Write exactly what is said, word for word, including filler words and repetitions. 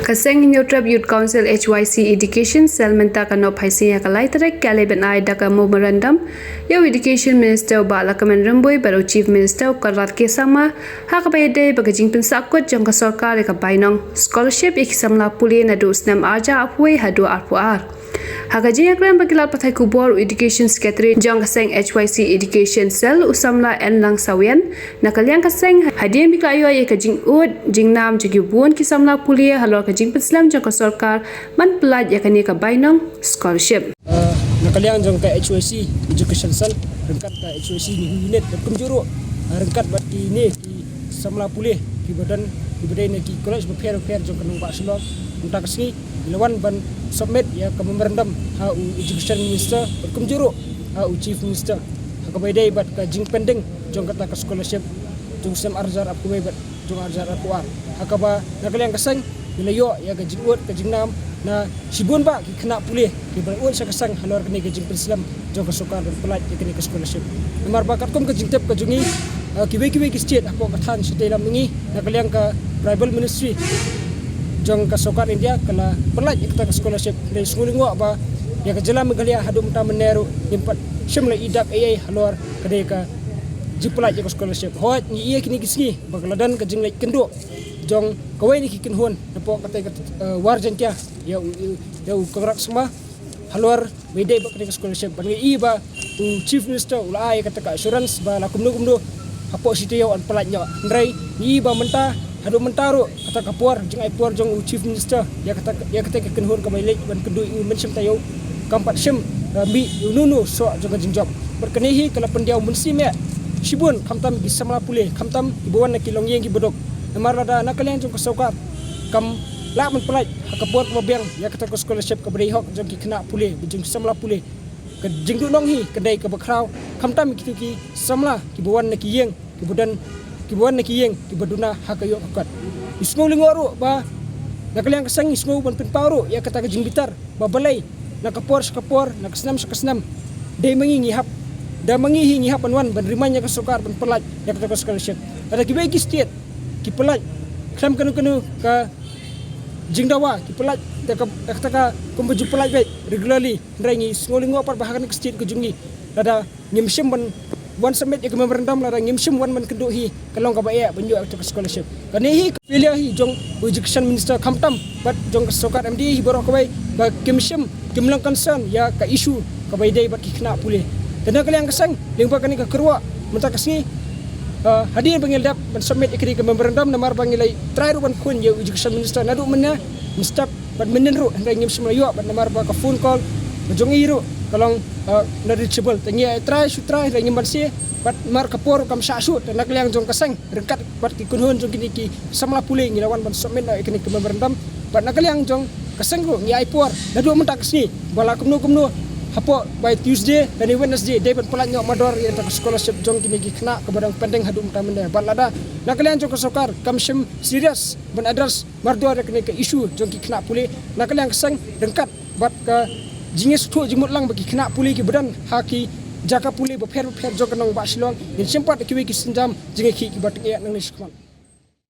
Ka seng Hynñiewtrep Youth Council H Y C Education Cell mynta ka nop phaising ïa ka lai tarik ka leit ban ai da ka memorandum ïa u Education Minister u Bah Lahkmen Rymbui bad u Chief Minister u Conrad K Sangma, ha kaba ïadei bad ka jingpynsahkut jong ka sorkar ïa ka bainong scholarship ïa ki samla pule naduh u snem arhajar arphew wei haduh arphew ar. Ha ka jingïakren bad ki lad pathai khubor, u Education Secretary jong ka seng H Y C Education Cell u samla N Langsawian, na ka liang ka seng, hadien ba ki la ïoh ïa ka jingud jingnam jong ki bun ki samla pule halor ka jingpynslem jong ka sorkar ban pyllait ïa kane ka bainong scholarship. Uh, na ka liang jong ka H Y C Education Cell, ryngkat ka H Y C New Unit bad kumjuh ruh, uh, ryngkat bad kine ki samla pule kiba don, kiba dei na ki college bapher bapher jong ka nongbah Shillong, mynta ka sngi ngi la wan ban submit ïa ka memorandum ha u Education Minister bad kumjuh ruh ha u Chief Minister ha kaba ïadei bad ka jingpending jong kata ka scholarship jong u snem arhajar arphew wei bad jong arhajar arphew ar. Ha kaba na ka liang ka seng ngi la ïoh ïa ka jingud ka jingnam na shibun bah ki khynnah pule kiba la ud sha ka seng halor kane ka jingpynslem jong ka sorkar ban pyllait ïa kane ka scholarship. Namar ba katkum ka jingtip ka jong ngi, uh, kiwei kiwei ki state hapoh ka thaiñ shatei lam ngi, na ka liang ka Tribal Ministry jong ka sorkar India ka la pyllait ïa kata ka scholarship. Hynrei sngewlyngngoh ba ïa ka jylla Meghalaya haduh mynta mynne ruh ngim pat shym la ïoh dap ei ei halor kane ka jingpyllait ïa ka scholarship. Hooid, ngi ïa kine ki sngi ba ka la don ka jingleit kynduh jong kawei na ki kynhun napoh kata ka, uh, War Jaintia ïa u, ïa u Conrad Sangma halor ba ïadei bad kane ka scholarship. Bad ngi i ba u Chief Minister u la ai kata ka assurance ba la kumno kumno hapoh shi taïew yn pyllait noh. Hynrei ngi i ba mynta, haduh mynta ruh, kata ka por, jingai por jong u Chief Minister ïa kata, ïa kata ka kynhun kaba ïaleit ban kynduh ïa u mynshem taïew kam pat shym, uh, mih ïa uno uno soh jong ka jingjop. Bad kane hi ka la pyndiaw mynsiem ïa shibun, khamtam ki samla pule, khamtam kiba wan na ki longïing kiba duk. Namar lada na ka liang jong ka sorkar kam lah ban pyllait ha ka por kaba biang ïa kata ka scholarship kaba dei hok jong ki khynnah pule, jong ki samla pule, ka jingduhnong hi ka dei kaba khraw, khamtam kito ki samla kiba wan na ki ïing kiba don, kiba wan na ki ïing kiba duna ha ka ïoh ka kot. Ngi sngewlyngngoh ruh ba na ka liang ka seng ngi sngew ban pynpaw ruh ïa kata ka jingbitar ba balei na ka por sha ka por, na ka snem sha ka snem, dei ma ngi ngi hap, da ma ngi hi ngi hap ban wan ban remind ïa ka sorkar ban pyllait ïa kata ka scholarship. Lada kiwei ki state ki pyllait khlem kano kano ka jingdawa, ki pyllait da ka, da kata ka kumba ju pyllait beit regularly. Hynrei ngi sngewlyngngoh pat ba ha kane ka state ka jong ngi, lada ngim shym ban wan submit ïa ka memorandum, lada ngim shym wan ban kynduh hi, ka long kaba eh ban ïoh ïa kata ka scholarship. Kane hi ka failure hi jong u Education Minister khamtam bad jong ka sorkar M D A hi baroh kawei, ba kim shym, kim long concern ïa ka issue kaba ïadei bad ki khynnah pule. Te na ka liang ka seng, lyngba kane ka kyrwoh mynta ka sngi, uh, hadien ba ngi la dep ban submit ïa kane ka memorandum, namar ba ngi la try ruh ban phone ïa u Education Minister naduh mynne mynstep bad mynnin ruh, hynrei ngim shym la ïoh bad namar ba ka phone call ka jong i ruh ka long, uh, not reachable. Te ngi ïa try shu try hynrei ngim banse bad namar ka por ruh kam shah shuh. Te na ka liang jong ka seng ryngkat bad ki kynhun jong kine ki samla pule ngi la wan ban submit noh ïa kane ka memorandum. Bad na ka liang jong ka seng ruh ngi ai por naduh mynta ka sngi ba la kumno kumno hapoh by Tuesday lane Wednesday dei ban pyllait noh mardor ïa kata ka scholarship jong kine ki khynnah kaba dang pending haduh mynta mynne. Bad lada na ka liang jong ka sorkar kam shym serious ban address mardor ïa kane ka issue jong ki khynnah pule, na ka liang ka seng ryngkat bad ka jingïasngewthuh jingmut lang bad ki khynnah pule kiba don ha ki jaka pule bapher bapher jong ka nongbah Shillong, ngin shim pat ïa kiwei ki sienjam jingïakhih kiba tyngeh nangne shakhmat.